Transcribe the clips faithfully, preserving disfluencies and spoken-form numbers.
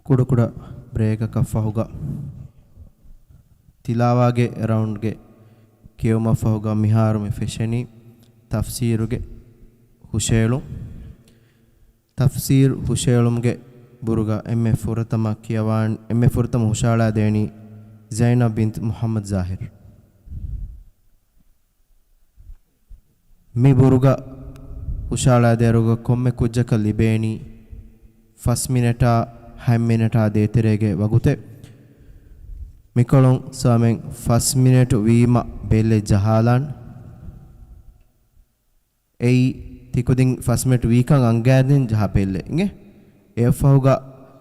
ކުޑަކުޑަ ބްރޭކަކަށް ފަހުގަ، ތިލާވާގެ ރައުންޑްގެ ކިޔެވުމަށް ފަހުގަ މިހާރު މި ފެށެނީ ތަފްސީރުގެ ހުށައެޅުން. ތަފްސީރު ހުށައެޅުމުގެ ބުރުގަ އެންމެ ފުރަތަމަ ކިޔަވާން، އެންމެ ފުރަތަމަ ހުށައަޅާދޭނީ ޒައިނަބް ބިންތު މުޙައްމަދު ޒާހިރު. މި ބުރުގަ ހުށައަޅާދޭއިރުގަ ކޮންމެ ކުއްޖަކަށް ލިބޭނީ ފަސް މިނެޓާ ހަތް މިނެޓާ ދޭތެރޭގެ ވަގުތެއް. މިކޮޅުން ސާމެން ފަސް މިނެޓު ވީމަ ބެއްލެއް ޖަހާލާން. އެއީ ތިކުދިން ފަސް މިނެޓް ވީކަން އަންގައިދިން ޖަހާ ބެއްލެއް އިނގޭ. އެއަށްފަހުގަ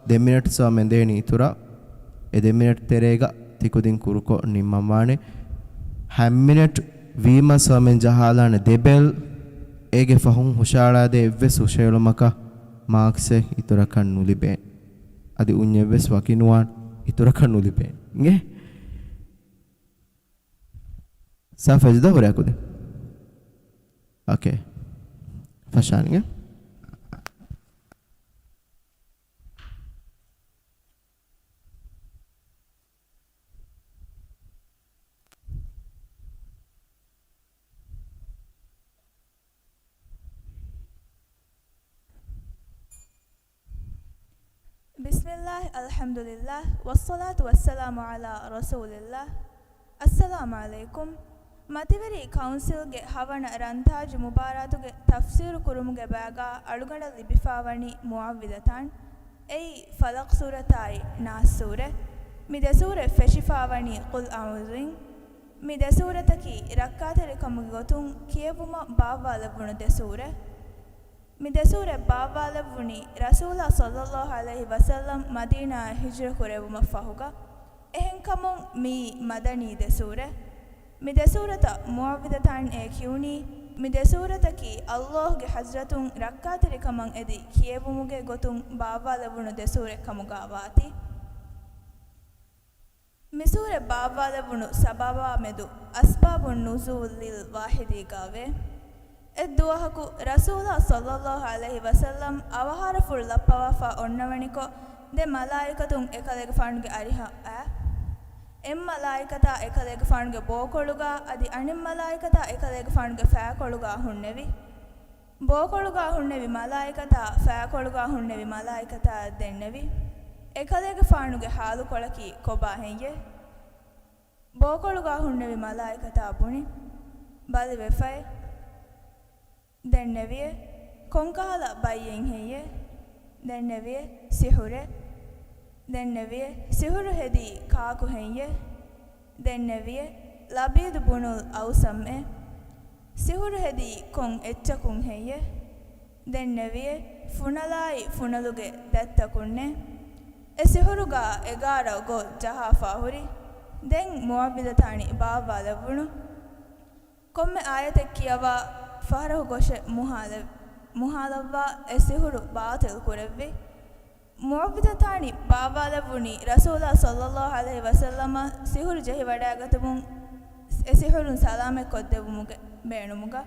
ދެ މިނެޓް ސާމެން ދޭނީ އިތުރަށް. އެ ދެ މިނެޓް ތެރޭގަ ތިކުދިން ކުރުކޮށް ނިންމަންވާނެ. ހަތް މިނެޓް ވީމަ ސާމެން ޖަހާލާނެ ދެ ބެލް. އޭގެ ފަހުން ހުށައަޅާދޭ އެއްވެސް ހުށައެޅުމަކަށް މާކްސެއް އިތުރަކަށް ނުލިބޭނެ. އަދި އުންޏެއްވެސް ވަކިނުވާން އިތުރަކަށް ނުލިބޭނެ. އިނގޭ؟ ސާފަ ޖުދާ ހުރޭ ކުދިން. އޯކޭ. ފަށާން އިނގޭ. ބިސްމިއްލާހި، އަލްޙަމްދުލިއްލާހި، ވައްޞަލާތު ވައްސަލާމު ޢަލާ ރަސޫލިއްލާހި. އައްސަލާމު ޢަލައިކުމް. މަތިވެރި ކައުންސިލްގެ ހަވަނަ ރަންތާޖު މުބާރާތުގެ ތަފްސީރު ކުރުމުގެ ބައިގާ އަޅުގަނޑަށް ލިބިފާވަނީ މުޢައްވިޛަތާން. އެއީ ފަލަޤް ސޫރަތާއި ނާސް ސޫރަ. މި ދެ ސޫރަ ފެށިފާވަނީ ޤުލް އަޢޫޛުއިން. މި ދެ ސޫރަތަކީ ރައްކާތެރިކަމުގެ ގޮތުން ކިޔެވުމަށް ބާއްވާލެއްވުނު ދެ ސޫރަ. މި ދެ ސޫރަ ބާއްވާލެއްވުނީ ރަސޫލާ ޞައްލައްލާހު ޢަލައިހި ވަސައްލަމް މަދީނާއަށް ހިޖްރަ ކުރެއްވުމަށް ފަހުގަ. އެހެންކަމުން މިއީ މަދަނީ ދެ ސޫރަ. މި ދެ ސޫރަތަށް މުޢައްވިޛަތާން އޭ ކިޔުނީ، މި ދެ ސޫރަތަކީ ﷲގެ ޙަޟްރަތުން ރައްކާތެރިކަމަށް އެދި ކިޔެވުމުގެ ގޮތުން ބާއްވާލެއްވުނު ދެ ސޫރަ ކަމުގަ ވާތީ. މި ސޫރަ ބާއްވާލެއްވުނު ސަބަބާ މެދު އަސްބާބު ނުޒޫލިލް ވާޙިދީގައިވޭ. އެއްދުވަހަކު ރަސޫލާ ޞައްލައްލާހު ޢަލައިހި ވަސައްލަމް އަވަހާރަފުޅު ލައްޕަވާފަ އޮންނަވަނިކޮށް، ދެ މަލާއިކަތުން އެކަލޭގެފާނުގެ އަރިހަށް އައި، އެއް މަލާއިކަތާ އެކަލޭގެފާނުގެ ބޯކޮޅުގަ އަދި އަނެއް މަލާއިކަތާ އެކަލޭގެފާނުގެ ފައިކޮޅުގަ ހުންނެވި. ބޯކޮޅުގަ ހުންނެވި މަލާއިކަތާ ފައިކޮޅުގަ ހުންނެވި މަލާއިކަތާ ދެންނެވި. އެކަލޭގެފާނުގެ ޙާލުކޮޅަކީ ކޮބާ ހެއްޔޭ؟ ބޯކޮޅުގަ ހުންނެވި މަލާއިކަތާ ބުނި، ބަލިވެފައޭ. ދެންނެވިއޭ، ކޮންކަހަލަ ބައްޔެއް ހެއްޔޭ؟ ދެންނެވިއޭ، ސިހުރޭ. ދެންނެވިއޭ، ސިހުރު ހެދީ ކާކު ހެއްޔޭ؟ ދެންނެވިއޭ، ލަބީދު ބުނުލް އައުސަމްއޭ. ސިހުރު ހެދީ ކޮން އެއްޗަކުން ހެއްޔޭ؟ ދެންނެވިއޭ، ފުނަލާއި ފުނަލުގެ ދަތްތަކުންނޭ. އެ ސިހުރުގަ އެގާރަ ގޮށް ޖަހާފަ ހުރި. ދެން މުޢައްވިޛަތާނި ބާއްވާލެއްވުނު. ކޮންމެ އާޔަތެއް ކިޔަވާ ފަހަރަކު ގޮށެއް މުހާލެ-، މުހާލައްވާ އެ ސިހުރު ބާޠިލް ކުރެއްވި. މުޢައްވިޛަތާނި ބާއްވާލެއްވުނީ ރަސޫލާ ޞައްލައްލާހު ޢަލައިހި ވަސައްލަމަށް ސިހުރު ޖެހިވަޑައިގަތުމުން އެ ސިހުރުން ސަލާމަތްކޮށްދެއްވުމުގެ ބޭނުމުގަ.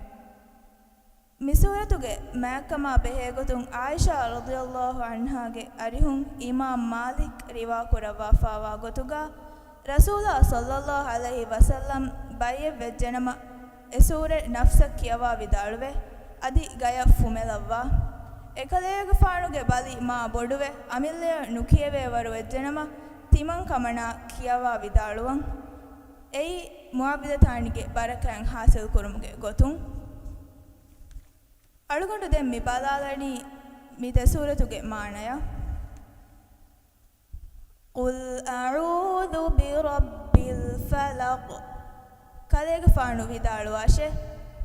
މި ސޫރަތުގެ މާތްކަމާ ބެހޭގޮތުން ޢާއިޝާ ރަޟިޔައްލާހު ޢަންހާގެ އަރިހުން އިމާމް މާލިކް ރިވާކުރައްވާފާވާ ގޮތުގަ، ރަސޫލާ ޞައްލައްލާހު ޢަލައިހި ވަސައްލަމް ބައްޔެއް ވެއްޖެނަމަ، އެ ސޫރަ ނަފްސަށް ކިޔަވާ ވިދާޅުވެ، އަދި ގަޔަށް ފުމެލައްވާ. އެކަލޭގެފާނުގެ ބަލި މާ ބޮޑުވެ، އަމިއްލަޔަށް ނުކިޔެވޭވަރު ވެއްޖެނަމަ، ތިމަން ކަމަނާ ކިޔަވާ ވިދާޅުވަން. އެއީ މުޢައްވިޛަތާނިގެ ބަރަކާތް ޙާޞިލް ކުރުމުގެ ގޮތުން. އަޅުގަނޑު ދެން މި ބަލާލަނީ މި ދެ ސޫރަތުގެ މާނަޔަށް. قل أعوذ برب الفلق. ކަލޭގެފާނު ވިދާޅުވާށޭ،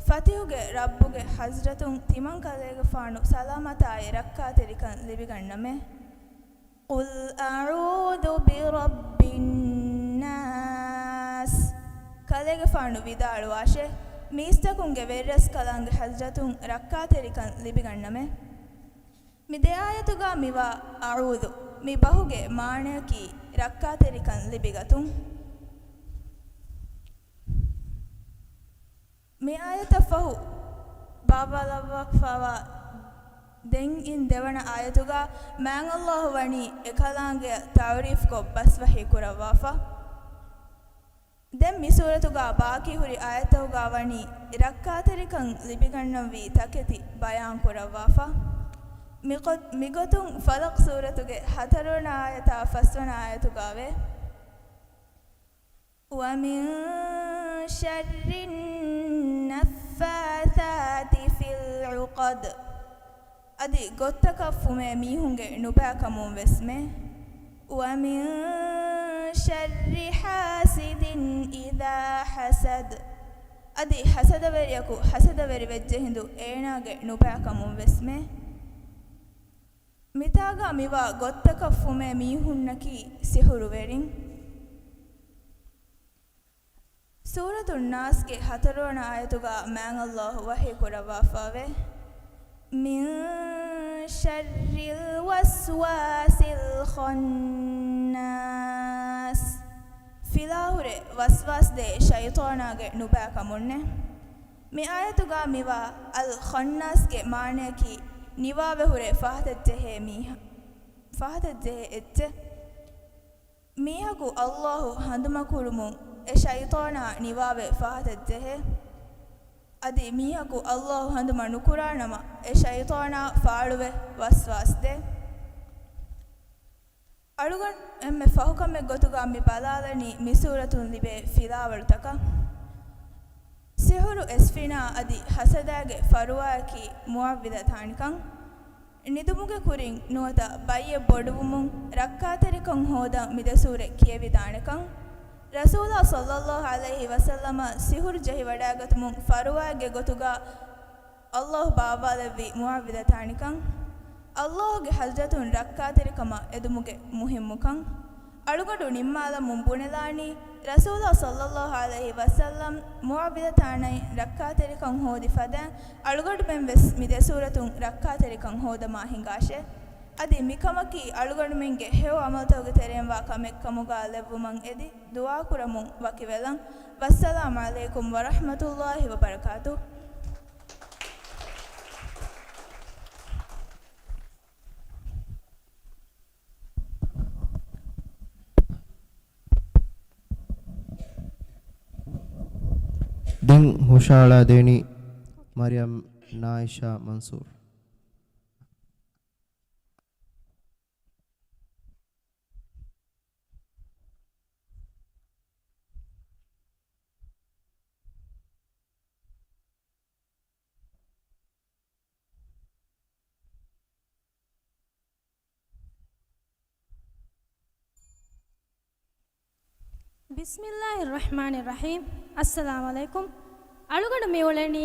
ފަތިހުގެ ރައްބުގެ ޙަޟްރަތުން ތިމަން ކަލޭގެފާނު ސަލާމަތާއި ރައްކާތެރިކަން ލިބިގަންނަމޭ. قل أعوذ برب الناس. ކަލޭގެފާނު ވިދާޅުވާށޭ، މީސްތަކުންގެ ވެރިރަސްކަލާނގެ ޙަޟްރަތުން ރައްކާތެރިކަން ލިބިގަންނަމޭ. މި ދެ އާޔަތުގަ މިވާ އަޢޫޛު މި ބަހުގެ މާނަޔަކީ ރައްކާތެރިކަން ލިބިގަތުން. މި އާޔަތަށް ފަހު ބާއްވާލައްވާފައިވާ ދެން އިން ދެވަނަ އާޔަތުގަ މާތް ﷲ ވަނީ އެކަލާނގެއަށް ތަޢުރީފްކޮށް ބަސްވަހީ ކުރައްވާފަ. ދެން މި ސޫރަތުގަ ބާކީ ހުރި އާޔަތްތަކުގަ ވަނީ ރައްކާތެރިކަން ލިބިގަންނަންވީ ތަކެތި ބަޔާން ކުރައްވާފަ. މިގޮތް-، މިގޮތުން ފަލަޤް ސޫރަތުގެ ހަތަރުވަނަ އާޔަތާ ފަސްވަނަ އާޔަތުގަ ވޭ. وَمِن شَرِّ النَّفَّاثَاتِ فِي الْعُقَدِ. އަދި ގޮއްތަކަށް ފުމޭ މީހުންގެ ނުބައިކަމުން ވެސްމެ. وَمِن شَرِّ حَاسِدٍ إِذَا حَسَدَ. އަދި ހަސަދަވެރިޔަކު ހަސަދަވެރި ވެއްޖެހިނދު އޭނާގެ ނުބައިކަމުން ވެސްމެ. މިތާގަ މިވާ ގޮއްތަކަށް ފުމޭ މީހުންނަކީ ސިހުރުވެރިން. ސޫރަތު ނާސްގެ ހަތަރުވަނަ އާޔަތުގަ މާތް ﷲ ވަޙީ ކުރައްވާފަވޭ، مِن شَرِّ الْوَسْوَاسِ الْخَنَّاسِ. ފިލާހުރެ ވަސްވާސްދޭ ޝައިޠާނާގެ ނުބައިކަމުންނޭ. މި އާޔަތުގަ މިވާ އަލް ޚަންނާސްގެ މާނަޔަކީ ނިވާވެ ހުރެ ފަހަތަށްޖެހޭ މީހާ، ފަހަތަށްޖެހޭ އެއްޗެއް. މީހަކު ﷲ ހަނދުމަކުރުމުން އެ ޝައިޠާނާ ނިވާވެ ފަހަތަށްޖެހޭ. އަދި މީހަކު ﷲ ހަނދުމަ ނުކުރާނަމަ އެ ޝައިޠާނާ ފާޅުވެ ވަސްވާސްދޭ. އަޅުގަނޑު އެންމެ ފަހުކަމެއް ގޮތުގަ މި ބަލާލަނީ މި ސޫރަތުން ލިބޭ ފިލާވަޅުތަކަށް. ސިހުރު އެސްފިނާ އަދި ހަސަދާގެ ފަރުވާއަކީ މުޢައްވިޛަތާނިކަން. ނިދުމުގެ ކުރިން ނުވަތަ ބައްޔެއް ބޮޑުވުމުން ރައްކާތެރިކަން ހޯދަން މި ދެ ސޫރަތް ކިޔެވިދާނެކަން. ރަސޫލާ ޞައްލައްލާހު ޢަލައިހި ވަސައްލަމަށް ސިހުރު ޖެހިވަޑައިގަތުމުން ފަރުވާއެއްގެ ގޮތުގަ ﷲ ބާއްވާލެއްވި މުޢައްވިޛަތާނިކަން، ﷲގެ ޙަޟްރަތުން ރައްކާތެރިކަމަށް އެދުމުގެ މުހިންމުކަން. އަޅުގަނޑު ނިންމާލަމުން ބުނެލާނީ، ރަސޫލާ ޞައްލައްލާހު ޢަލައިހި ވަސައްލަމް މުޢައްވިޛަތާނައިން ރައްކާތެރިކަން ހޯދި ފަދައިން، އަޅުގަނޑުމެން ވެސް މި ދެ ސޫރަތުން ރައްކާތެރިކަން ހޯދަމާ ހިނގާށޭ. އަދި މިކަމަކީ އަޅުގަނޑުމެންގެ ހެޔޮ ޢަމަލުތަކުގެ ތެރެއިން ވާ ކަމެއް ކަމުގަ ލެއްވުމަށް އެދި، ދުޢާކުރަމުން ވަކިވެލަން. ވައްސަލާމް ޢަލައިކުމް ވަރަޙްމަތުﷲ ވަބަރަކާތުހު. ދެން ހުށައަޅާދޭނީ މަރިޔަމް ނާއިޝާ މަންސޫރު. ބިސްމިއްލާހިއްރަޙްމާނިއްރަޙީމް. އައްސަލާމު ޢަލައިކުމް. އަޅުގަނޑު މިއުޅެނީ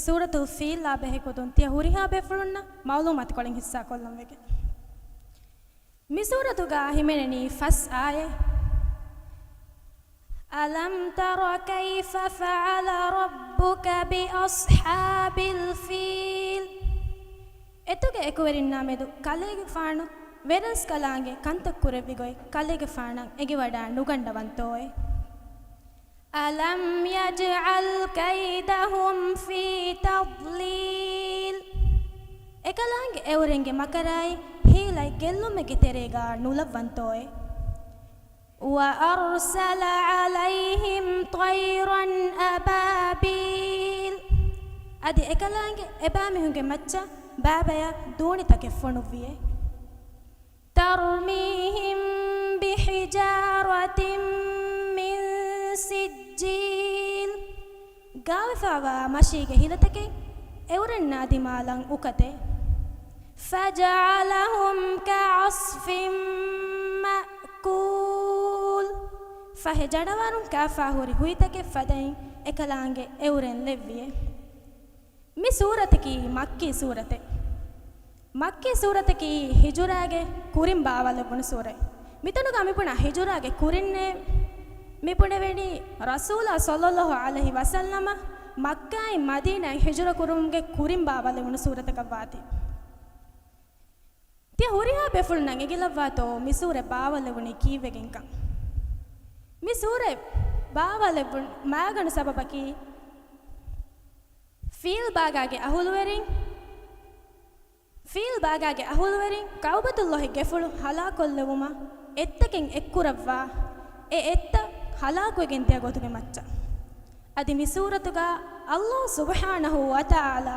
ސޫރަތުލް ފީލާ ބެހޭ ގޮތުން ތިޔަ ހުރިހާ ބޭފުޅުންނަށް މަޢުލޫމާތުކޮޅެއް ހިއްސާކޮށްލަން ވެގެން. މި ސޫރަތުގަ ހިމެނެނީ ފަސް އާޔަތް. أَلَمْ تَرَ كَيْفَ فَعَلَ رَبُّكَ بِأَصْحَابِ الْفِيلِ. އެތުގެ އެކުވެރިންނާ މެދު ކަލޭގެފާނު ވެރަސްކަލާނގެ ކަންތައް ކުރެއްވި ގޮތް ކަލޭގެފާނަށް އެނގިވަޑާ ނުގަންނަވަންތޯއޭ؟ أَلَمْ يَجْعَلْ كَيْدَهُمْ فِي تَضْلِيلٍ. އެކަލާނގެ އެއުރެންގެ މަކަރާއި ހީލަތް ގެއްލުމެއްގެ ތެރޭގަ ނުލައްވަންތޯއޭ؟ وَأَرْسَلَ عَلَيْهِمْ طَيْرًا أَبَابِيلَ. އަދި އެކަލާނގެ އެބައިމީހުންގެ މައްޗަށް ބައިބަޔަށް ދޫނިތަކެއް ފޮނުއްވިއޭ. تَرْمِيهِم بِحِجَارَةٍ مِّن سِجِّيلٍ. ގާވެފައިވާ މަށީގެ ހިލަތަކެއް އެއުރެންނާ ދިމާލަން އުކަތޭ. فَجَعَلَهُمْ كَعَصْفٍ مَّأْكُولٍ. ފަހެ ޖަނަވަރުން ކާފާ ހުރި ހުއިތަކެއް ފަދައިން އެކަލާނގެ އެއުރެން ލެއްވިއޭ. މި ސޫރަތަކީ މައްކީ ސޫރަތެއް. މައްކީ ސޫރަތަކީ ހިޖުރާގެ ކުރިން ބާވާލެއްވުނު ސޫރަތް. މިތަނުގަ މިބުނާ ހިޖުރާގެ ކުރިންނޭ މިބުނެވެނީ، ރަސޫލާ ޞައްލައްލާހު ޢަލައިހި ވަސައްލަމަ މައްކާއިން މަދީނާއަށް ހިޖުރަ ކުރުމުގެ ކުރިން ބާވާލެވުނު ސޫރަތަކަށް ވާތީ. ތިޔަ ހުރިހާ ބޭފުޅުންނަށް އެނގިލައްވާތޯ މި ސޫރަތް ބާވާލެވުނީ ކީއްވެގެންކަން؟ މި ސޫރަތް ބާވާލެވުން މާގަނޑު ސަބަބަކީ، ފީލް ބާގާގެ އަހުލުވެރިން، ފީލް ބާގާގެ އަހުލުވެރިން ކައުބަތުﷲގެ ފުޅު ހަލާކުކޮށްލެވުމަށް އެއްތަކެއް އެއްކުރައްވާ، އެ އެއްތައް ހަލާކުވެގެން ދިޔަ ގޮތުގެ މައްޗަށް. އަދި މި ސޫރަތުގަ ﷲ ސުބްޙާނަހޫ ވަތަޢާލާ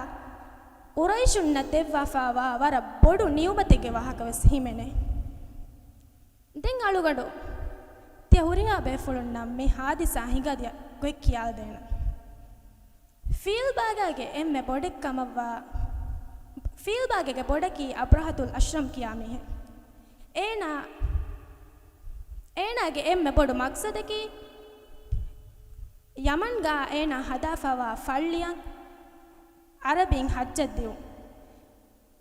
ޤުރައިޝުންނަށް ދެއްވާފައިވާ ވަރަށް ބޮޑު ނިޢުމަތެއްގެ ވާހަކަވެސް ހިމެނޭ. ދެން އަޅުގަނޑު ތިޔަ ހުރިހާ ބޭފުޅުންނަށް މި ހާދިސާ ހިނގާދިޔަ ގޮތް ކިޔާލަދޭނަން. ފީލްބާގާގެ އެންމެ ބޮޑެއް ކަމަށްވާ، ފީލްބާގެގެ ބޮޑަކީ އަބްރަހަތުލް އަޝްރަމް ކިޔާ މީހެއް. އޭނާ، އޭނާގެ އެންމެ ބޮޑު މަޤްޞަދަކީ ޔަމަންގާ އޭނާ ހަދާފައިވާ ފައްޅިއަށް ޢަރަބީން ޙައްޖަށް ދިއުން.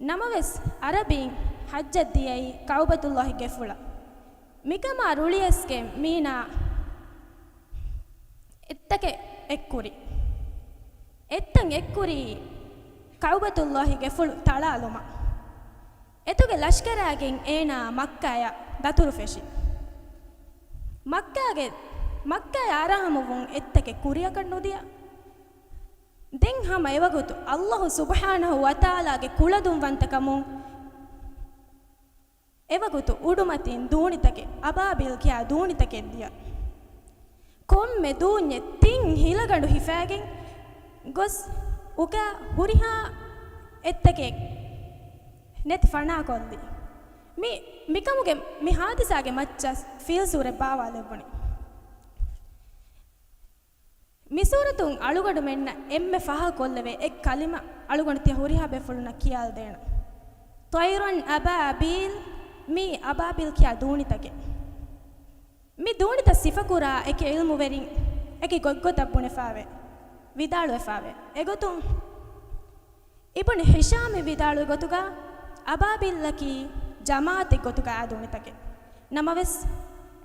ނަމަވެސް، ޢަރަބީން ޙައްޖަށް ދިޔައީ ކައުބަތުﷲގެ ފުޅަށް. މިކަމާ ރުޅިއައިސްގެން މީނާ އެއްތަކެއް އެއްކުރި. އެއްތަން އެއްކުރީ ކައުބަތުﷲގެ ފުޅު ތަޅާލުމަށް. އެތުގެ ލަޝްކަރާގެން އޭނާ މައްކާޔަށް ދަތުރު ފެށި. މައްކާގެ، މައްކާޔަށް އަރާ ހަމަވުން އެއްތަކެއް ކުރިއަކަށް ނުދިޔަ. ދެން ހަމަ އެވަގުތު ﷲ ސުބްޙާނަހޫ ވަތަޢާލާގެ ކުޅަދުންވަންތަކަމުން އެވަގުތު އުޑުމަތީން ދޫނިތަކެއް، އަބާބީލް ކިޔާ ދޫނިތަކެއް ދިޔަ. ކޮންމެ ދޫންޏެއް ތިން ހިލަގަނޑު ހިފައިގެން ގޮސް އުކާ ހުރިހާ އެއްތަކެއް ނެތި ފަނާކޮށްލި. މި، މިކަމުގެ މި ހާދިސާގެ މައްޗަށް ފީލް ސޫރަތް ބާވާލެއްވުނީ. މި ސޫރަތުން އަޅުގަނޑުމެންނަށް އެންމެ ފަހަ ކޮށްލެވޭ އެއް ކަލިމަ އަޅުގަނޑު ތިޔަ ހުރިހާ ބޭފުޅުންނަށް ކިޔާލަދޭނަން. ޠައިރަން އަބާބީލް، މީ އަބާބީލް ކިޔާ ދޫނިތަކެއް. މި ދޫނިތައް ސިފަކުރާ އެކި ޢިލްމުވެރިން އެކި ގޮތްގޮތަށް ބުނެފައިވޭ، ވިދާޅުވެފައިވޭ. އެގޮތުން އިބްނު ހިޝާމް ވިދާޅުވި ގޮތުގަ، އަބާބީލްއަކީ ޖަމާޢަތެއް ގޮތުގަ އާ ދޫނިތަކެއް. ނަމަވެސް،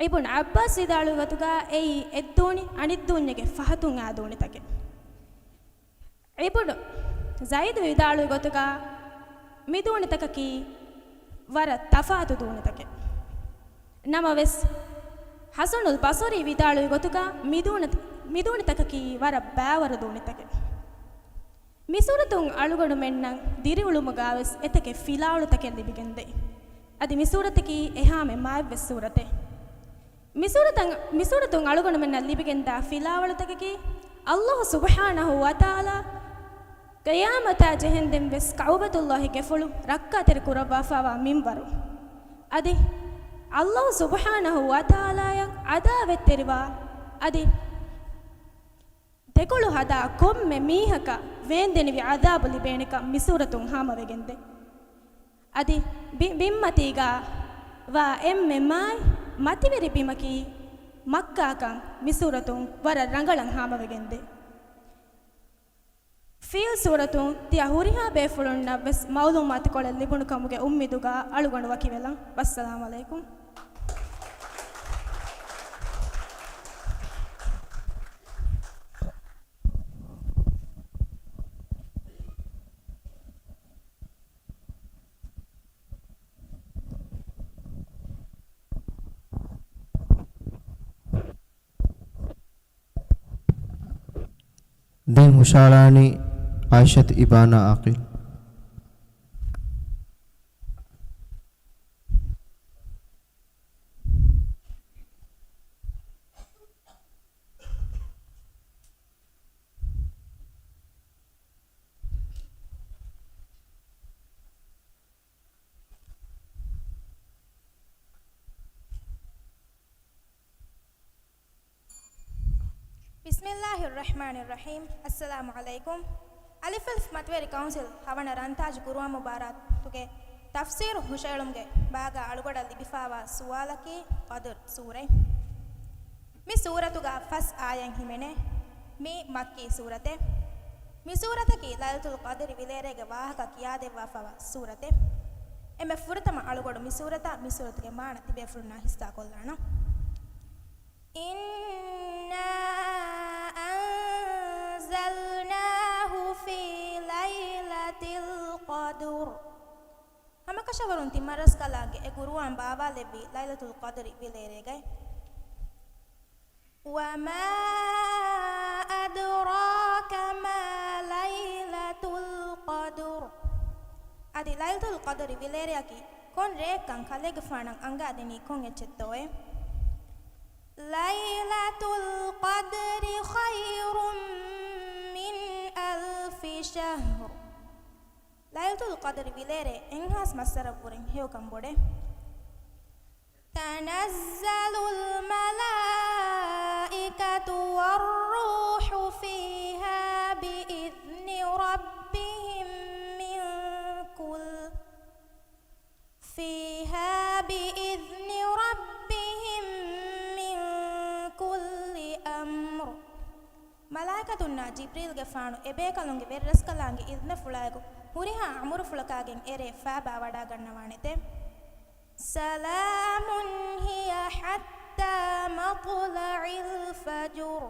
އިބްނު ޢައްބާސް ވިދާޅުވި ގޮތުގަ އެއީ އެއްދޫނި އަނެއްދޫންޏެއްގެ ފަހަތުން އާ ދޫނިތަކެއް. އިބްނު ޒައިދު ވިދާޅުވި ގޮތުގަ މި ދޫނިތަކަކީ ވަރަށް ތަފާތު ދޫނިތަކެއް. ނަމަވެސް، ޙަސަނުލް ބަޞަރީ ވިދާޅުވި ގޮތުގަ މި ދޫނި، މި ދޫނިތަކަކީ ވަރަށް ބައިވަރު ދޫނިތަކެއް. މި ސޫރަތުން އަޅުގަނޑުމެންނަށް ދިރިއުޅުމުގަވެސް އެތަކެއް ފިލާވަޅުތަކެއް ލިބިގެންދޭ. އަދި މި ސޫރަތަކީ އެހާމެ މާތްވެސް ސޫރަތެއް. މި ސޫރަތަށް، މި ސޫރަތުން އަޅުގަނޑުމެންނަށް ލިބިގެންދާ ފިލާވަޅުތަކަކީ، ﷲ ސުބްޙާނަހޫ ވަތަޢާލާ ޤިޔާމަތާ ޖެހެންދެން ވެސް ކަޢުބަތުﷲގެ ފުޅު ރައްކާތެރި ކުރައްވާފައިވާ މިންވަރު. އަދި ﷲ ސުބްޙާނަހޫ ވަތަޢާލާއަށް ޢަދާވަތްތެރިވާ އަދި ދެކޮޅު ހަދާ ކޮންމެ މީހަކަށް ވޭންދެނިވި ޢަޛާބު ލިބޭނެކަން މި ސޫރަތުން ހާމަވެގެންދޭ. އަދި ބި، ބިންމަތީގަ ވާ އެންމެ މާތް މަތިވެރި ބިމަކީ މައްކާކަން މި ސޫރަތުން ވަރަށް ރަނގަޅަށް ހާމަވެގެންދޭ. ފީލް ސޫރަތުން ތިޔަ ހުރިހާ ބޭފުޅުންނަށް ވެސް މަޢުލޫމާތުކޮޅެއް ލިބުނު ކަމުގެ އުއްމީދުގަ އަޅުގަނޑު ވަކިވެލަން. ވައްސަލާމް ޢަލައިކުމް. ދެން ހުށައަޅާނީ ޢާއިޝަތު އިބާނާ ޢާޤިލް. بسم الله الرحمن الرحيم. السلام عليكم. އަލިފް އަލިފް މަތިވެރި ކައުންސިލް ހަވަނަ ރަންތާޖު ޤުރުއާން މުބާރާތުގެ ތަފްސީރު ހުށައެޅުމުގެ ބާގާ އަޅުގަޑަށް ލިބިފާވާ ސުވާލަކީ ޤަދްރު ސޫރަތް. މި ސޫރަތުގަ ފަސް އާޔަތް ހިމެނޭ. މީ މައްކީ ސޫރަތެއް. މި ސޫރަތަކީ ލައިލަތުލް ޤަދްރި ވިލޭރޭގެ ވާހަކަ ކިޔާދެއްވާފައިވާ ސޫރަތެއް. އެންމެ ފުރަތަމަ އަޅުގަޑު މި ސޫރަތާ މި ސޫރަތުގެ މާނަ ތިބޭފުޅުންނާ ހިއްސާކޮށްލާނަން. إنا أنزلناه في ليلة القدر. ހަމަކަށަވަރުން ތި މަރަސްކަލާނގެ އެ ޤުރުއާން ބާވާލެއްވީ ލައިލަތުލް ޤަދްރި ވިލޭރޭގައި. وما أدراك ما ليلة القدر. އަދި ލައިލަތުލް ޤަދްރި ވިލޭރެއަކީ ކޮން ރެއެއްކަން ކަލޭގެފާނަށް އަންގާދެނީ ކޮން އެއްޗެއްތޯއޭ؟ ليلة القدر خير من ألف شهر. ލައިލަތުލް ޤަދްރި ވިލޭރޭ އެއްހާސް މައްސަރަށްވުރެން ހެޔޮކަން ބޮޑޭ. تنزل الملائكة والروح فيها بإذن ربهم من كل، فيها بإذن ربهم من كل أمر. މަލާއިކަތުންނާ ޖިބްރީލްގެފާނު އެބޭކަލުންގެ ވެރިރަސްކަލާނގެ އިޒްނަފުޅާއެކު ހުރިހާ އަމުރުފުޅަކާގެން އެރޭ ފައިބާވަޑާގަންނަވާނެތެ. سلام هي حتى مطلع الفجر.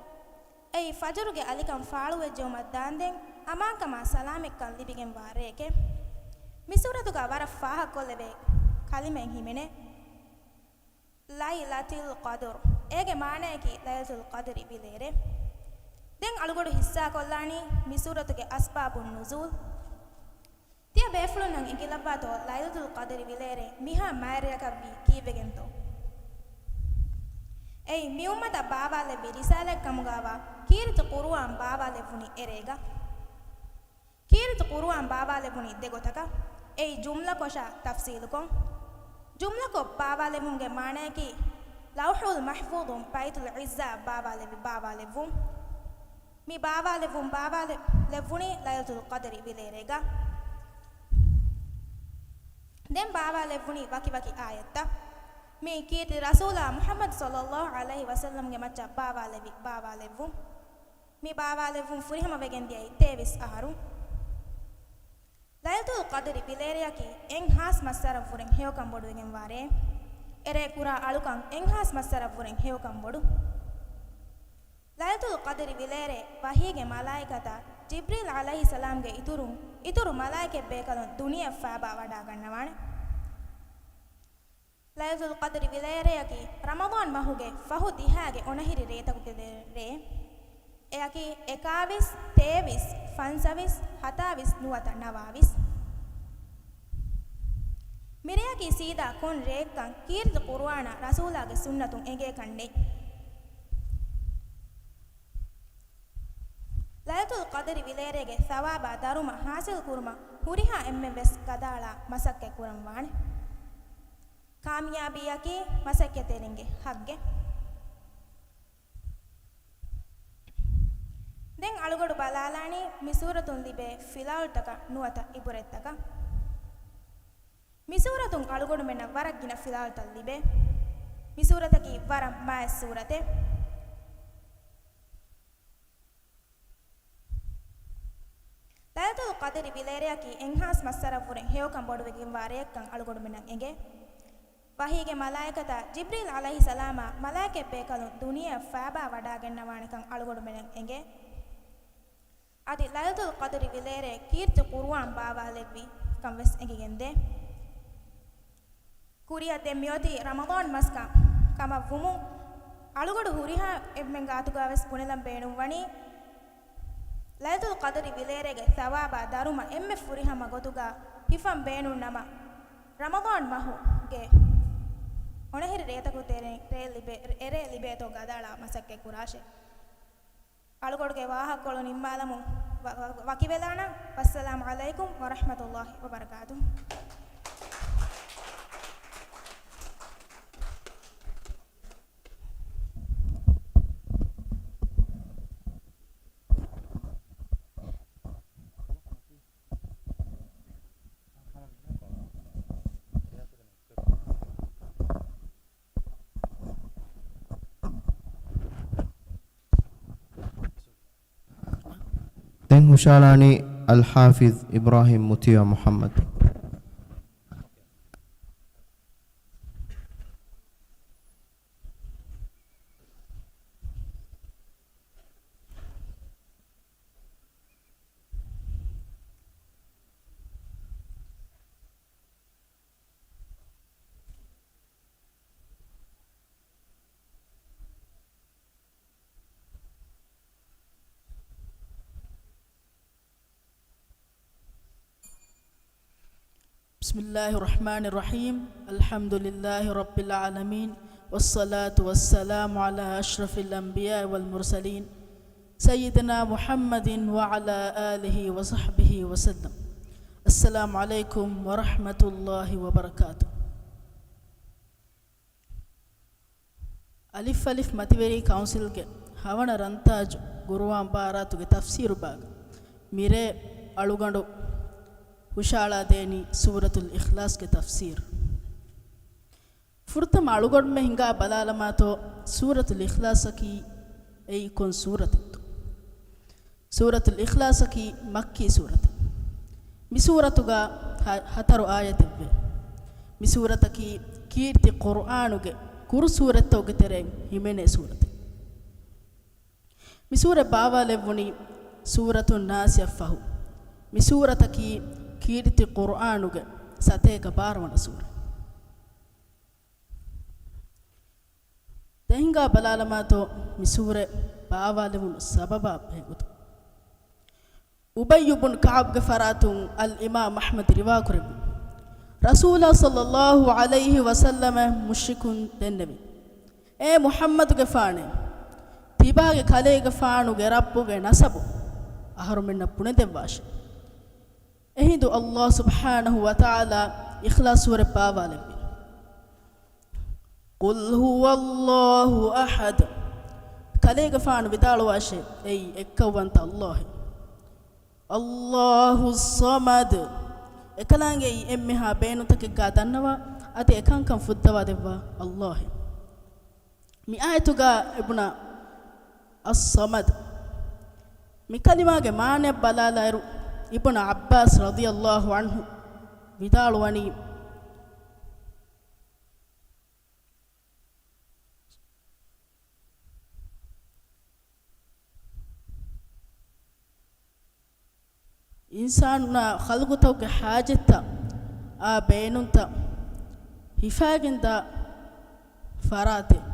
އެއީ ފަޖުރުގެ އަލިކަން ފާޅުވެއްޖެއުމަށް ދާންދެން އަމާންކަމާ ސަލާމަތްކަން ލިބިގެންވާ ރެއެކެ. މި ސޫރަތުގަ ވަރަށް ފާހަގަކޮށްލެވޭ ކަލިމައެއް ހިމެނޭ. ލައިލަތުލް ޤަދުރު. އޭގެ މާނަޔަކީ ލައިލަތުލް ޤަދުރި ވިލޭރޭ. ދެން އަޅުގަޑު ހިއްސާކޮށްލާނީ މި ސޫރަތުގެ އަސްބާބުން ނުޒޫލް. ތިޔަ ބޭފުޅުންނަށް އެނގިލައްވާތޯ ލައިލަތުލް ޤަދުރި ވިލޭރޭ މިހާ މާތްރެއަކަށްވީ ކީއްވެގެންތޯ؟ އެއީ މި އުއްމަތަށް ބާވާލެއްވި ރިސާލަތް ކަމުގައިވާ ކީރިތި ޤުރުއާން ބާވާލެއްވުނީ އެރޭގަ. ކީރިތި ޤުރުއާން ބާވާލެއްވުނީ ދެ ގޮތަކަށް. އެއީ ޖުމްލަކޮށާ ތަފްސީލުކޮށް. ޖުމްލަކޮށް ބާވާލެއްވުމުގެ މާނަޔަކީ، ލައުޙުލް މަޙްފޫޡުން ބައިތުލް ޢިއްޒާ ބާވާލެއްވި ބާވާލެއްވުން. މި ބާވާލެއްވުން ބާވާލެއްވުނީ ލައިލަތުލް ޤަދްރި ވިލޭރޭގަ. ދެން ބާވާލެއްވުނީ ވަކިވަކި އާޔަތްތައް. މި ކީރިތި ރަސޫލާ މުޙައްމަދު ޞައްލައްލާހު ޢަލައިހި ވަސައްލަމްގެ މައްޗަށް ބާވާލެއްވި ބާވާލެއްވުން. މި ބާވާލެއްވުން ފުރިހަމަވެގެން ދިޔައީ ތޭވީސް އަހަރު. ލައިލަތުލް ޤަދްރި ވިލޭރެއަކީ އެއްހާސް މައްސަރަށްވުރެން ހެޔޮކަން ބޮޑުވެގެންވާ ރެއެއް. އެރޭ ކުރާ އަޅުކަން އެއްހާސް މައްސަރަށްވުރެން ހެޔޮކަން ބޮޑު. ލައިލަތުލް ޤަދްރި ވިލޭރޭ ވަޙީގެ މަލާއިކަތާ ޖިބްރީލް ޢަލައިހިއްސަލާމްގެ އިތުރުން، އިތުރު މަލާއިކަތް ބޭކަލުން ދުނިޔެއަށް ފައިބާވަޑާގަންނަވާނެ. ލައިލަތުލް ޤަދްރި ވިލޭރެއަކީ ރަމަޟާން މަހުގެ ފަހު ދިހާގެ އޮނަހިރި ރޭތަކުގެ ރޭ. އެއަކީ އެކާވީސް، ތޭވީސް، ފަންސަވީސް، ހަތާވީސް ނުވަތަ ނަވާވީސް. މިރެއަކީ ސީދާ ކޮން ރެއެއްކަން ކީރިތި ޤުރުއާނާ ރަސޫލާގެ ސުންނަތުން އެނގޭކަން ނެތް. ލައިލަތުލް ޤަދްރި ވިލޭރޭގެ ސަވާބާ ދަރުމަ ހާސިލް ކުރުމަށް ހުރިހާ އެންމެން ވެސް ގަދައަޅާ މަސައްކަތް ކުރަން ވާނެ. ކާމިޔާބީއަކީ މަސައްކަތްތެރިންގެ ހައްގެއް. ދެން އަޅުގަޑު ބަލާލާނީ މި ސޫރަތުން ލިބޭ ފިލާވަޅުތަކަށް ނުވަތަ އިބުރަތްތަކަށް. މި ސޫރަތުން އަޅުގަނޑުމެންނަށް ވަރަށް ގިނަ ފިލާވަޅުތައް ލިބޭ. މި ސޫރަތަކީ ވަރަށް މާތް ސޫރަތެއް. ލައިލަތުލް ޤަދްރި ވިލޭރެއަކީ އެއްހާސް މައްސަރަށްވުރެން ހެޔޮކަން ބޮޑުވެގެންވާ ރެއެއްކަން އަޅުގަނޑުމެންނަށް އެނގޭ. ވަޙީގެ މަލާއިކަތާ ޖިބްރީލް ޢަލައިހިއްސަލާމާ މަލާއިކަތް ބޭކަލުން ދުނިޔެއަށް ފައިބާ ވަޑާގަންނަވާނެކަން އަޅުގަނޑުމެންނަށް އެނގޭ. އަދި ލައިލަތުލް ޤަދްރި ވިލޭރޭ ކީރިތި ޤުރުއާން ބާވާލެއްވި ކަން ވެސް އެނގިގެންދޭ. ކުރިއަށް ދެން މިއޮތީ ރަމަޟާން މަސް ކަ-، ކަމަށް ވުމުން، އަޅުގަޑު ހުރިހާ އެންމެން ގާތުގަ ވެސް ބުނެލަން ބޭނުންވަނީ، ލައިލަތުލް ޤަދްރި ވިލޭރޭގެ ސަވާބާ ދަރުމަ އެންމެ ފުރިހަމަ ގޮތުގަ ހިފަން ބޭނުން ނަމަ، ރަމަޟާން މަހުގެ އޮނަހިރި ރޭތަކު ތެރެއިން ރޭ ލިބޭ، އެރޭ ލިބޭތޯ ގަދައަޅާ މަސައްކަތް ކުރާށޭ. އަޅުގަޑުގެ ވާހަކަކޮޅު ނިންމާލަމުން ވަ-، ވަ-، ވަކިވެލާނަން. ވައްސަލާމު ޢަލައިކުމް ވަރަޙްމަތުﷲ ވަބަރަކާތުހު. ދެން ހުށައަޅާނީ އަލްޙާފިޡް އިބްރާހީމް މުތީޢު މުޙައްމަދު. بسم الله الرحمن الرحيم. الحمد لله رب العالمين، والصلاة والسلام على أشرف الأنبياء والمرسلين، سيدنا محمد وعلى آله وصحبه وسلم. السلام عليكم ورحمة الله وبركاته. އަލިފް އަލިފް މަތިވެރި ކައުންސިލްގެ ހަވަނަ ރަންތާޖު ގުރުއާން ބާރާތުގެ ތަފްސީރު ބާގަ މިރޭ އަޅުގަނޑު ހުށައަޅާދޭނީ ސޫރަތުލް އިޚްލާޞްގެ ތަފްސީރު. ފުރަތަމަ އަޅުގަނޑުމެން ހިނގާ ބަލާލަމާތޯ، ސޫރަތުލް އިޚްލާޞަކީ އެއީ ކޮން ސޫރަތެއްތޯ؟ ސޫރަތުލް އިޚްލާޞަކީ މައްކީ ސޫރަތެއް. މި ސޫރަތުގަ ހަ-، ހަތަރު އާޔަތެއްވޭ. މި ސޫރަތަކީ ކީރިތި ޤުރްއާނުގެ ކުރު ސޫރަތްތަކުގެ ތެރެއިން ހިމެނޭ ސޫރަތެއް. މި ސޫރަތް ބާވާލެއްވުނީ ސޫރަތުން ނާސިއަށް ފަހު. މި ސޫރަތަކީ ކީރިތި ޤުރްއާނުގެ ސަތޭކަ ބާރަ ވަނަ ސޫރަ. ދެން ހިނގާ ބަލާލަމާތޯ، މި ސޫރަތް ބާވާލެވުނު ސަބަބާ ބެހޭގޮތުން. އުބައްޔު ބުން ކަޢަބްގެ ފަރާތުން އަލްއިމާމް އަޙްމަދު ރިވާކުރެއްވި، ރަސޫލާ ޞައްލައްލާހު ޢަލައިހި ވަސައްލަމަށް މުޝްރިކުން ދެންނެވި، އޭ މުޙައްމަދުގެފާނޭ، ތިބާގެ ކަލޭގެފާނުގެ ރައްބުގެ ނަސަބު އަހަރުމެންނަށް ބުނެދެއްވާށޭ. އެހިނދު ﷲ ސުބްޙާނަހު ވަތަޢާލާ އިޚްލާޞް ސޫރަތް ބާވާލެއްވި، قل هو الله أحد. ކަލޭގެފާނު ވިދާޅުވާށޭ، އެއީ އެއްކައުވަންތަ ﷲ. الله الصمد. އެކަލާނގެއީ އެންމެހާ ބޭނުންތަކެއްގާ ދަންނަވާ، އަދި އެކަންކަން ފުއްދަވާ ދެއްވާ ﷲ. މި އާޔަތުގަ އިބްނަ އައްޞަމަދު މި ކަލިމާގެ މާނައަށް ބަލާލާއިރު، އިބްނަ ޢައްބާސް ރަޟިޔަﷲ ޢަންހު ވިދާޅުވަނީ، އިންސާނުންނާ ޚަލްޤުތަކުގެ ޙާޖަތްތައް، އާ ބޭނުންތައް ހިފާގެންދާ ފަރާތެއް،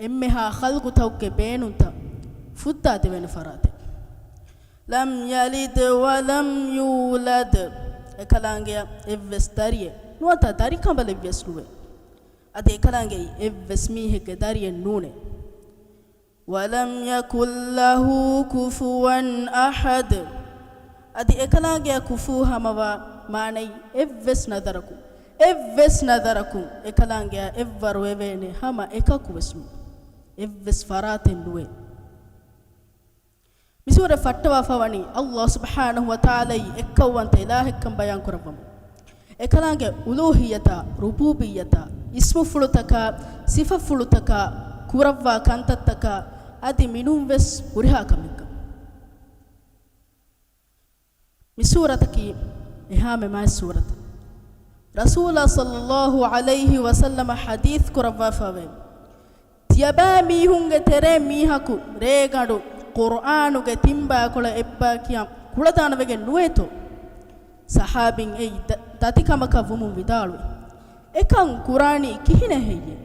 އެންމެހާ ޚަލްޤުތަކުގެ ބޭނުންތައް ފުއްދާދެވޭނެ ފަރާތެއް. لم يلد ولم يولد. އެކަލާނގެއަށް އެއްވެސް ދަރިއެއް ނުވަތަ ދަރިކަނބަލެއްވެސް ނުވޭ. އަދި އެކަލާނގެއީ އެއްވެސް މީހެއްގެ ދަރިއެއް ނޫނޭ. ولم يكن له كفوا أحد. އަދި އެކަލާނގެއަށް ކުފޫ ހަމަވާ މާނައީ އެއްވެސް ނަޒަރަކުން، އެއްވެސް ނަޒަރަކުން އެކަލާނގެއަށް އެއްވަރު ވެވޭނެ ހަމަ އެކަކު ވެސް ނޫން. އެއްވެސް ފަރާތެއް ނުވޭ. މި ސޫރަތް ފައްޓަވާފަވަނީ ﷲ ސުބްޙާނަހު ވަތަޢާލާއީ އެއްކައުވަންތަ އިލާހެއްކަން ބަޔާންކުރައްވަމުން. އެކަލާނގެ އުލޫހިއްޔަތާ، ރުބޫބިއްޔަތާ، އިސްމުފުޅުތަކާ، ސިފަފުޅުތަކާ، ކުރައްވާ ކަންތައްތަކާ އަދި މިނޫންވެސް ހުރިހާ ކަމެއްގަ. މި ސޫރަތަކީ އެހާމެ މާތް ސޫރަތެއް. ރަސޫލާ ޞައްލައްލާހު ޢަލައިހި ވަސައްލަމަ ޙަދީޘް ކުރައްވާފަވޭ، ތިޔަބައިމީހުންގެ ތެރޭ މީހަކު ރޭގަނޑު ޤުރްއާނުގެ ތިންބައިކޮޅަށް އެއްބައި ކިޔަން ކުޅަދާނަވެގެން ނުވޭތޯ؟ ޞަޙާބީން އެއީ ދަ-، ދަތިކަމަކަށް ވުމުން ވިދާޅުވި، އެކަން ކުރާނީ ކިހިނެއް ހެއްޔޭ؟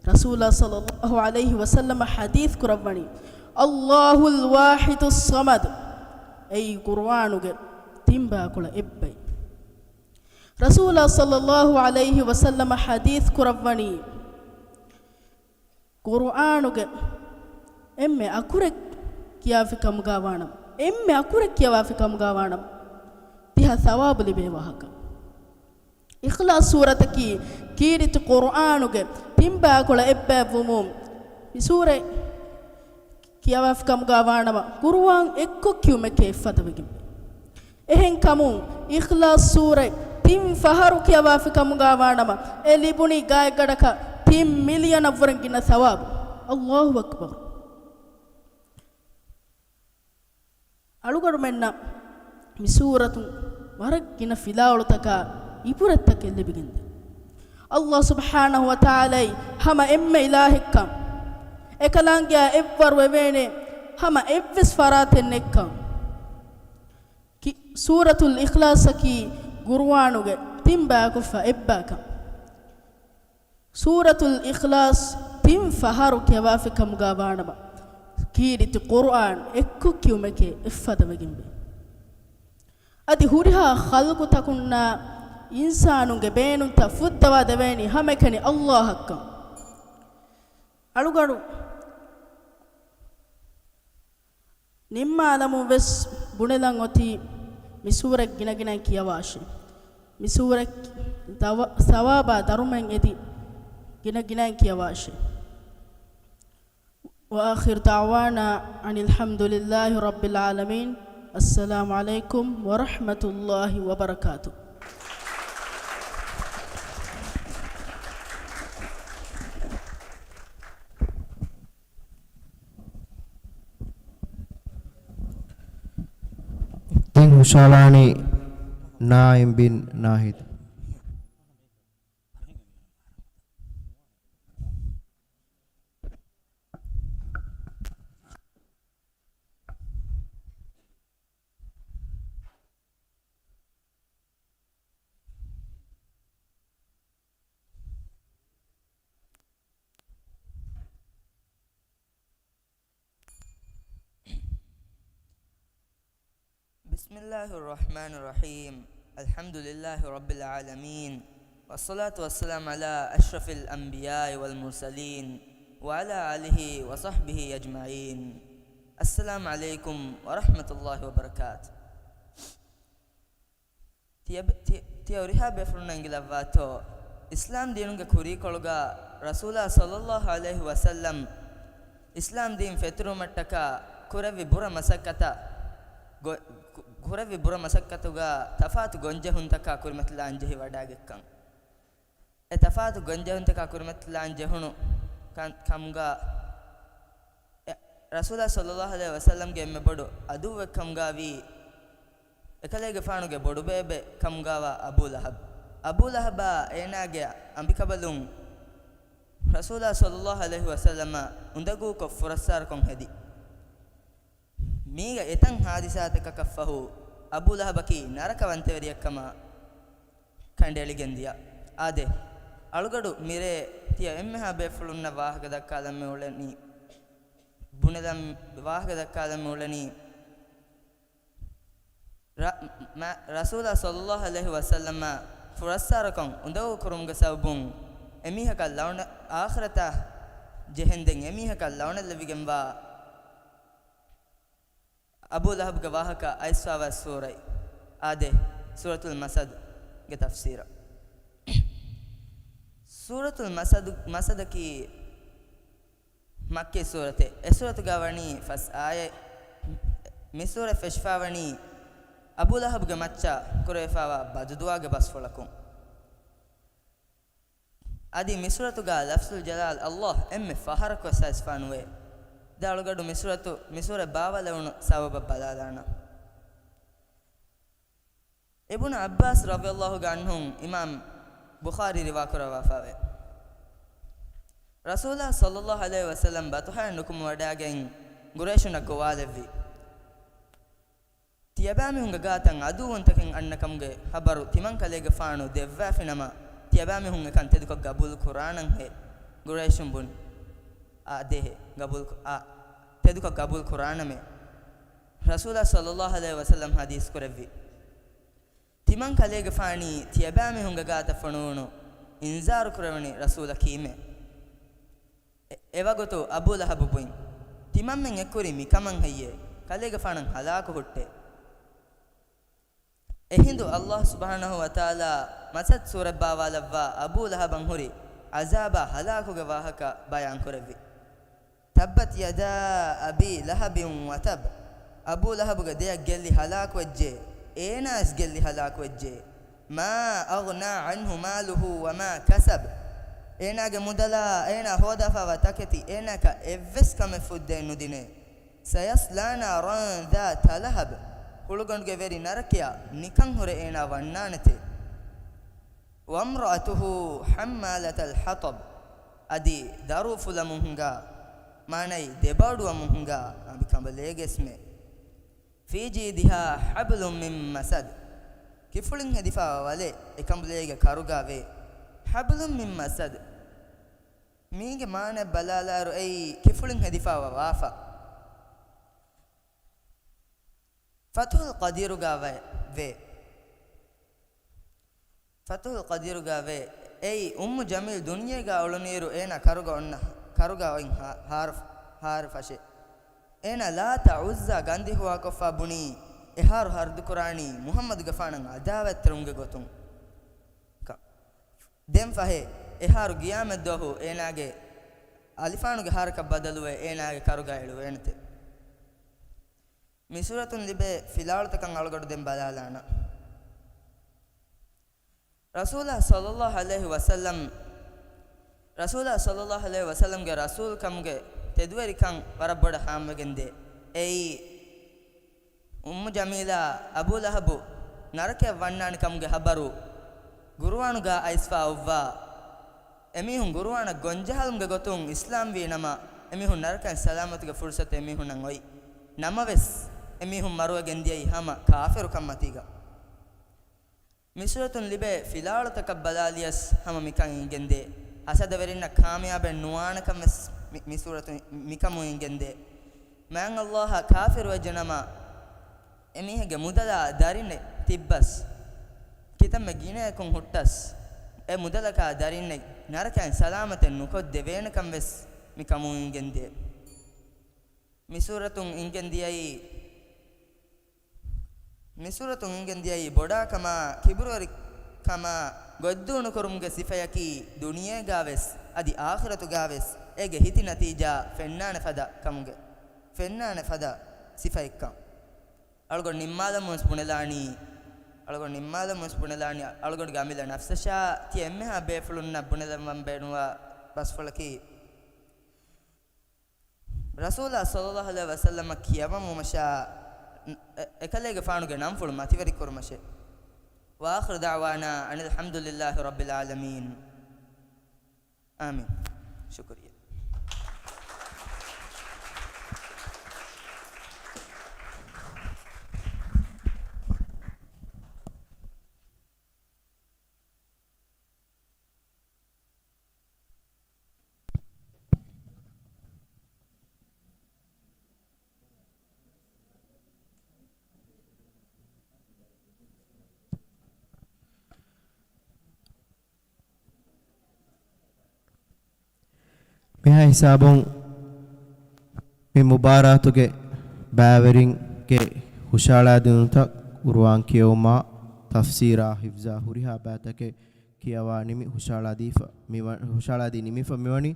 ރަސޫލާ ޞައްލައްލާހު ޢަލައިހި ވަސައްލަމަ ޙަދީޘް ކުރައްވަނީ، اللَّهُ الْوَاحِدُ الصَّمَدُ. އެއީ ޤުރްއާނުގެ ތިންބައިކޮޅަށް އެއްބައި. ރަސޫލާ ޞައްލައްލާހު ޢަލައިހި ވަސައްލަމަ ޙަދީޘް ކުރައްވަނީ، ޤުރްއާނުގެ އެންމެ އަކުރެއް ކިޔާފި ކަމުގާ ވާނަމަ، އެންމެ އަކުރެއް ކިޔަވާފި ކަމުގާ ވާނަމަ، ތިހާ ސަވާބު ލިބޭ ވާހަކަ. އިޚްލާޞް ސޫރަތަކީ ކީރިތި ޤުރްއާނުގެ ތިންބައިކޮޅަށް އެއްބައިވުމުން، މި ސޫރަތް ކިޔަވާފި ކަމުގާ ވާނަމަ، ޤުރްއާން އެއްކޮށް ކިޔުމެކޭ އެއްފަދަވެގެން. އެހެންކަމުން، އިޚްލާޞް ސޫރަތް ތިން ފަހަރު ކިޔަވާފި ކަމުގާ ވާނަމަ، އެ ލިބުނީ ގާތްގަނޑަކަށް ތިން މިލިއަނަށްވުރެން ގިނަ ސަވާބު. އައްލާހު އަކްބަރު. އަޅުގަނޑުމެންނަށް މި ސޫރަތުން ވަރަށް ގިނަ ފިލާވަޅުތަކާ އިބުރަތްތަކެއް ލިބިގެންދޭ. އައްލާހު ސުބްޙާނަހު ވަތަޢާލާއީ ހަމަ އެންމެ އިލާހެއްކަން، އެކަލާނގެއާ އެއްވަރު ވެވޭނެ ހަމަ އެއްވެސް ފަރާތެއް ނެތްކަން. ކި-، ސޫރަތުލް އިޚްލާޞަކީ ޤުރްއާނުގެ ތިން ބަޔަކުފަ އެއްބަޔަކަށް. ސޫރަތުލް އިޚްލާޞް ތިން ފަހަރު ކިޔަވާފި ކަމުގާ ވާނަމަ، ކީރިތި ޤުރްއާން އެއްކޮށް ކިޔުމެކޭ އެއްފަދަވެގެންވޭ. އަދި ހުރިހާ ޚަލްޤުތަކުންނާ އިންސާނުންގެ ބޭނުންތައް ފުއްދަވާ ދެވޭނީ ހަމައެކަނި އައްލާހަށްކަން. އަޅުގަނޑު ނިންމާލަމުން ވެސް ބުނެލަން އޮތީ މި ސޫރަތް ގިނަގިނައިން ކިޔަވާށޭ. މި ސޫރަތް ދަވަ-، ސަވާބާ ދަރުމައިން އެދި ގިނަގިނައިން ކިޔަވާށޭ. وآخر دعوانا أن الحمد لله رب العالمين. السلام عليكم ورحمة الله وبركاته. ދެން ހުށަހަޅާނީ ނާއިމް ބިން ނާހިދު. بسم الله الرحمن الرحيم. الحمد لله رب العالمين. والصلاة والسلام على أشرف الأنبياء والمرسلين وعلى آله وصحبه أجمعين. السلام عليكم ورحمة الله وبركاته. ތިޔަ-، ތި-، ތިޔަ ހުރިހާ ބޭފުޅުންނަށް އެނގިލައްވާތޯ، އިސްލާމް ދީނުގެ ކުރީކޮޅުގަ ރަސޫލާ ޞައްލައްލާހު ޢަލައިހި ވަސައްލަމް އިސްލާމް ދީން ފެތުރުމަށްޓަކާ ކުރެއްވި ބުރަ މަސައްކަތަށް ގޮ-، ކު-، ކުރެއްވި ބުރަ މަސައްކަތުގަ ތަފާތު ގޮންޖެހުންތަކާ ކުރިމަތިލާން ޖެހިވަޑައިގެން. އެ ތަފާތު ގޮންޖެހުންތަކާ ކުރިމަތިލާން ޖެހުނު ކަން-، ކަމުގަ އެ ރަސޫލާ ޞައްލައްލާހު ޢަލައިހި ވަސައްލަމްގެ އެންމެ ބޮޑު ޢަދުއްވެއްކަމުގަވީ، އެކަލޭގެފާނުގެ ބޮޑުބޭބެ ކަމުގަވާ އަބޫ ލަހަބް. އަބޫ ލަހަބާ އޭނާގެ އަނބިކަނބަލުން ރަސޫލާ ޞައްލައްލާހު ޢަލައިހި ވަސައްލަމަށް އުނދަގޫކޮށް ފުރައްސާރަކޮށް ހެދި. މީގަ އެތަން ހާދިސާތަކަކަށްފަހު އަބޫ ލަހަބަކީ ނަރަކަވަންތަވެރިއެއްކަމަށް ކަނޑައެޅިގެންދިޔަ. އާދެ، އަޅުގަޑު މިރޭ ތިޔަ އެންމެހާ ބޭފުޅުންނަށް ވާހަކަ ދައްކާލަން މި އުޅެނީ، ބުނެލަން، ވާހަކަ ދައްކާލަން މި އުޅެނީ، ރ-، މަ-، ރަސޫލާ ޞައްލައްލާހު ޢަލައިހި ވަސައްލަމަށް ފުރައްސާރަކޮށް އުނދަގޫ ކުރުމުގެ ސަބަބުން އެމީހަކަށް ލަޢުނަ-، އާޚިރަތަށް ޖެހެންދެން އެމީހަކަށް ލަޢުނަތްލެއްވިގެންވާ އަބޫ ލަހަބްގެ ވާހަކަ އައިސްފާވާ ސޫރަތް. އާދެ، ސޫރަތުލް މަސަދްގެ ތަފްސީރަށް. ސޫރަތުލް މަސަދު-، މަސަދަކީ މައްކީ ސޫރަތެއް. އެ ސޫރަތުގަ ވަނީ ފަސް އާޔަތް. މި ސޫރަތް ފެށިފާވަނީ އަބޫ ލަހަބްގެ މައްޗަށް ކުރެވިފާވާ ބަދުދުޢާގެ ބަސްފުޅަކުން. އަދި މި ސޫރަތުގަ ލަފްޒުލް ޖަލާލް އައްލާހް އެންމެ ފަހަރަކުވެސް އައިސްފާނުވޭ. ދެން އަޅުގަޑު މި ސޫރަތު، މި ސޫރަތް ބާވާލެވުނު ސަބަބަށް ބަލާލާނަން. އިބްނު ޢައްބާސް ރަޟިޔައްލާހު ޢަންހު އިމާމް ބުޚާރީ ރިވާކުރައްވާފައެވެ. ރަސޫލާ ޞައްލައްލާހު ޢަލައިހި ވަސައްލަމް ބަތުޙާއަށް ނުކުމެވަޑައިގެން ޤުރައިޝުންނަށް ގޮވާލެއްވި. ތިޔަބައިމީހުންގެ ގާތަށް ޢަދުއްވުންތަކެއް އަންނަކަމުގެ ޚަބަރު ތިމަން ކަލޭގެފާނު ދެއްވާފިނަމަ، ތިޔަބައިމީހުން އެކަން ތެދުކޮށް ގަބޫލު ކުރާނަންހޭ؟ ޤުރައިޝުން ބުނި. އާދޭހޭ، ގަބޫލު ކު-، އާ، ތެދުކޮށް ގަބޫލު ކުރާނަމޭ. ރަސޫލާ ޞައްލައްލާހު ޢަލައިހި ވަސައްލަމް ޙަދީޘް ކުރެއްވި. ތިމަން ކަލޭގެފާނީ ތިޔަބައިމީހުންގެ ގާތަށް ފޮނުވުނު އިންޒާރު ކުރެވުނީ ރަސޫލަކީމޭ. އެ-، އެވަގުތު އަބޫ ލަހަބު ބުނި، ތިމަންމެން އެކުރީ މިކަމަށް ހެއްޔޭ؟ ކަލޭގެފާނަށް ހަލާކު ހުއްޓޭ. އެހިނދު އައްލާހު ސުބްޙާނަހު ވަތަޢާލާ މަސަދް ސޫރަތް ބާވާލައްވާ އަބޫ ލަހަބަށް ހުރި ޢަޒާބާ ހަލާކުގެ ވާހަކަ ބަޔާންކުރެއްވި. تبت يدا أبي لهب وتب. އަބޫ ލަހަބުގެ ދެއަތް ގެއްލި ހަލާކުވެއްޖެ. އޭނާވެސް ގެއްލި ހަލާކުވެއްޖެ. ما أغنى عنه ماله وما كسب. އޭނާގެ މުދަލާ، އޭނާ ހޯދާފާވާ ތަކެތި އޭނާއަކަށް އެއްވެސް ކަމެއް ފުއްދައެއް ނުދިނޭ. سيصلى نارا ذات لهب. ހުޅުގަނޑުގެ ވެރި ނަރަކަޔަށް ނިކަން ހުރެ އޭނާ ވަންނާނެތޭ. وامرأته حمالة الحطب. އަދި ދަރުފުލަމުން ހިނގާ، މާނައީ ދެބައޮޑުވަމުން ހިނގާ އަނބިކަނބަލޭގެ އިސްމެއް. في جيدها حبل من مسد. ކިފުޅިން ހެދިފާވާ ވަލެއް އެ ކަނބަލޭގެ ކަރުގަ ވޭ. حبل من مسد. މީގެ މާނަ ބަލާލާއިރު އެއީ ކިފުޅިން ހެދިފާވާ ވާފަ. ފަތުޙުލް ޤަދީރުގަ ވައެ، ވޭ. ފަތުޙުލް ޤަދީރުގަ ވޭ. އެއީ، އުއްމު ޖަމީލް ދުނިޔޭގަ އުޅުނުއިރު އޭނާ ކަރުގަ އޮންނަ، ކަރުގަ އޮތް ހާ-، ހާރު، ހާރު ފަށޭ. އޭނާ ލާތާ ޢުއްޒާ ގަންދި ހުވާކޮށްފަ ބުނީ، އެ ހާރު ހަރުދުކުރާނީ މުޙައްމަދުގެފާނަށް ޢަދާވަތްތެރިވުމުގެ ގޮތުން. ކަ-، ދެން ފަހެ، އެ ހާރު ގިޔާމަތްދުވަހު އޭނާގެ އަލިފާނުގެ ހާރަކަށް ބަދަލުވެ، އޭނާގެ ކަރުގަ އެޅުވޭނެތެ. މި ސޫރަތުން ލިބޭ ފިލާވަޅުތަކަށް އަޅުގަނޑު ދެން ބަލާލާނަން. ރަސޫލާ ޞައްލައްލާހު ޢަލައިހި ވަސައްލަމް، ރަސޫލާ ޞައްލައްލާހު ޢަލައިހި ވަސައްލަމްގެ ރަސޫލުކަމުގެ ތެދުވެރިކަން ވަރަށް ބޮޑަށް ހާމަވެގެންދޭ. އެއީ، އުއްމު ޖަމީލާ އަބޫ ލަހަބު ނަރަކަޔަށް ވަންނާނެ ކަމުގެ ހަބަރު ޤުރުއާނުގަ އައިސްފަ އޮއްވާ، އެމީހުން ޤުރުއާނަށް ގޮންޖަހާލުމުގެ ގޮތުން އިސްލާމްވީ ނަމަ، އެމީހުން ނަރަކައިން ސަލާމަތުގެ ފުރުޞަތު އެމީހުންނަށް އޮތް. ނަމަވެސް، އެމީހުން މަރުވެގެން ދިޔައީ ހަމަ ކާފިރުކަންމަތީގަ. މި ސޫރަތުން ލިބޭ ފިލާވަޅުތަކަށް ބަލާލިޔަސް ހަމަ މިކަން އިނގެންދޭ. ހަސަދަވެރިންނަށް ކާމިޔާބެއް ނުވާނެކަން ވެސް މި، މި ސޫރަތުން މިކަމުން އިނގެންދޭ. މާތް ﷲ އަށް ކާފިރުވެއްޖެނަމަ، އެމީހެއްގެ މުދަލާ ދަރިންނެއް ތިއްބަސް، ކިތަންމެ ގިނައަކުން ހުއްޓަސް، އެ މުދަލަކާ ދަރިންނެއް ނަރަކައިން ސަލާމަތެއް ނުކޮށްދެވޭނެކަން ވެސް މިކަމުން އިނގެންދޭ. މި ސޫރަތުން އިނގެންދިޔައީ، މި ސޫރަތުން އިނގެންދިޔައީ ބޮޑާކަމާ، ކިބުރުވެރިކަމާ، ގޮތްދޫނުކުރުމުގެ ސިފަޔަކީ ދުނިޔޭގާވެސް އަދި އާޚިރަތުގާވެސް އޭގެ ހިތި ނަތީޖާ ފެންނާނެ ފަދަ ކަމުގެ، ފެންނާނެ ފަދަ ސިފައެއްކަން. އަޅުގަނޑު ނިންމާލަމުން ވެސް ބުނެލާނީ، އަޅުގަނޑު ނިންމާލަމުން ވެސް ބުނެލާނީ، އަޅުގަނޑުގެ އަމިއްލަ ނަފްސަށާ ތިޔަ އެންމެހާ ބޭފުޅުންނަށް ބުނެލަން ވަން ބޭނުންވާ ބަސްފުޅަކީ، ރަސޫލާ ޞައްލައްލާހު ޢަލައިހި ވަސައްލަމަށް ކިޔަވަމުން ވުމަށާ، އެ، އެކަލޭގެފާނުގެ ނަންފުޅު މަތިވެރި ކުރުމަށޭ. وآخر دعوانا أن الحمد لله رب العالمين. އާމީން. ޝުކުރިއްޔާ. މިހާ ހިސާބުން މި މުބާރާތުގެ ބައިވެރިންގެ ހުށަހަޅާދިނުންތައް، ޤުރުއާން ކިޔެވުމާ، ތަފްސީރާ، ޙިފްޒާ، ހުރިހާ ބައިތަކެއް ކިޔަވާ ނިމި ހުށަހަޅާދީފަ މިވަ-، ހުށަހަޅާދީ ނިމިފަ މިވަނީ.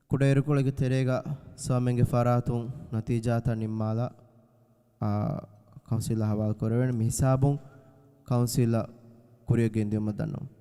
ކުޑައިރުކޮޅެއްގެ ތެރޭގަ ސަމެންގެ ފަރާތުން ނަތީޖާތައް ނިންމާލާ، އާ، ކައުންސިލަށް ހަވާލު ކުރެވޭނެ. މި ހިސާބުން ކައުންސިލަށް ކުރިއަށް ގެންދިއުމަށް ދަންނަވަން.